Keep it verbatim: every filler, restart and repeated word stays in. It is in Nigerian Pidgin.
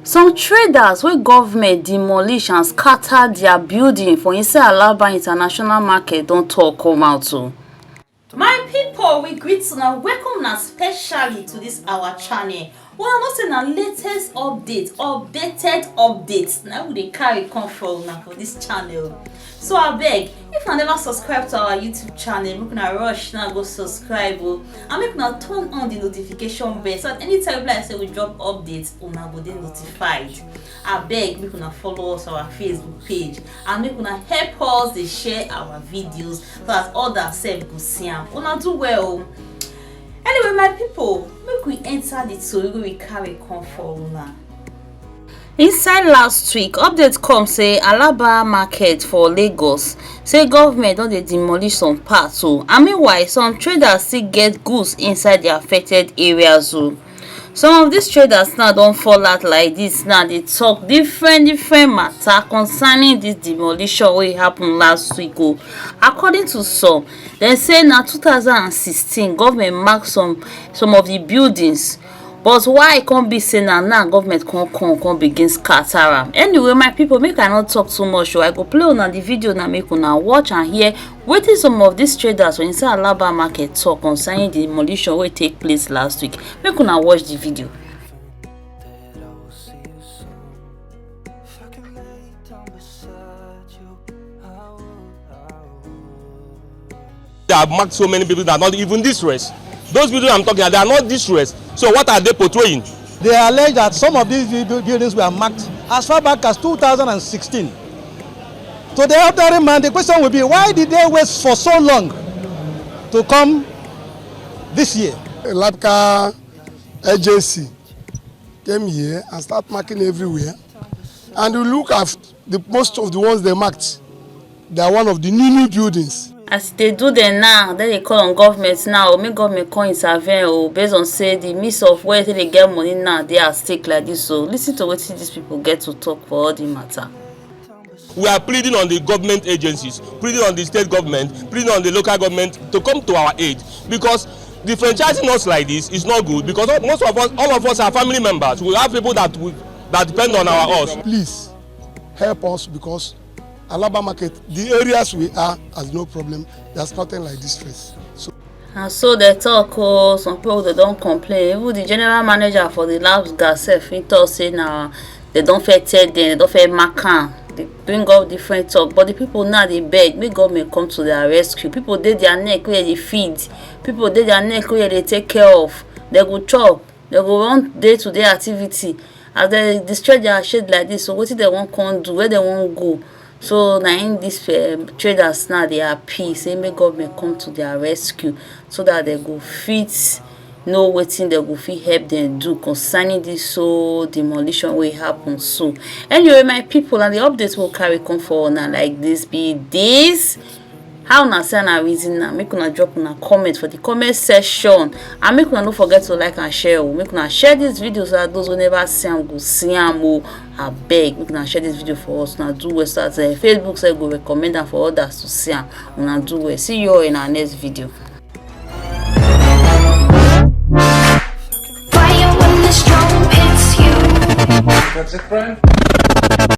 Some traders wey government demolish and scatter their building for inside Alaba International Market don talk come out o. My people, we greet una, welcome una specially to this our channel. Una know say na latest update, updated update na we dey carry come for una for this channel. So abeg, if una never subscribe to our YouTube channel, make una rush now go subscribe o, and make una turn on the notification bell so that anytime wey be like say we drop update, una go dey notified. Abeg, make una follow us for our Facebook page and make una help us dey share our videos so that others sef go see am. Una do well o. Anyway, my people, make we enter the tori wey we carry come for una. Inside last week, update come say Alaba market for Lagos say government don dey demolish some parts o, and meanwhile some traders still get goods inside the affected areas o. Some of these traders now don fall out like this now dey talk different different matter concerning this demolition wey happen last week o. According to some, dem say na two thousand and sixteen government mark some some of the buildings, but why e come be say na now government come come come begin scatter am? Anyway, my people, make I no talk too much o, I go play una the video na make una watch and hear wetin some of these traders for inside Alaba market talk concerning the demolition wey take place last week. Make una watch the video. They have marked so many people that are not even distressed. Those people I'm talking about, they are not distressed. So what are they portraying? They allege that some of these buildings were marked as far back as two thousand and sixteen. To the ordinary man, the question will be, why did they wait for so long to come this year? Labka agency came here and start marking everywhere. And you look at the most of the ones they marked, they are one of the new new buildings. As they do them now, then they call on government now, make government come intervene o, based on say the mix of where they get money now, they are stake like this. So listen to what these people get to talk for all the matter. We are pleading on the government agencies, pleading on the state government, pleading on the local government to come to our aid, because the franchising us like this is not good, because most of us, all of us are family members. We have people that we, that depend on our us. Please help us, because Alaba market, the areas we are, has no problem. There's nothing like this place. So. And so they talk oh, some people they don't complain. Even the general manager for the labs gas sef he talk say na they don't fair tell them, they don't fair mark am. They bring up different talk, but the people now they beg make government come to their rescue. People dey their neck where they feed, people dey their neck where they take care of. They go chop, they go run day to day activity. As they destroy their shade like this, so wetin they wan come do, where they wan go? So na im dis traders now dey appeal say make government come to their rescue so that they go fit know wetin they go fit help them do concerning this so demolition wey happen so. Anyway, my people, and the update wey carry come for una like this be this. How una see am na reason na, make una drop una comment for the comment section, and make una no forget to like and share o. Make una share this video so that those wey never see am go see am o. Abeg, make una share this video for us. Una do well so that uh, Facebook sef go recommend am for others to see am. Una do well. See you all in our next video. Fire when the storm hits you. That's it, friend.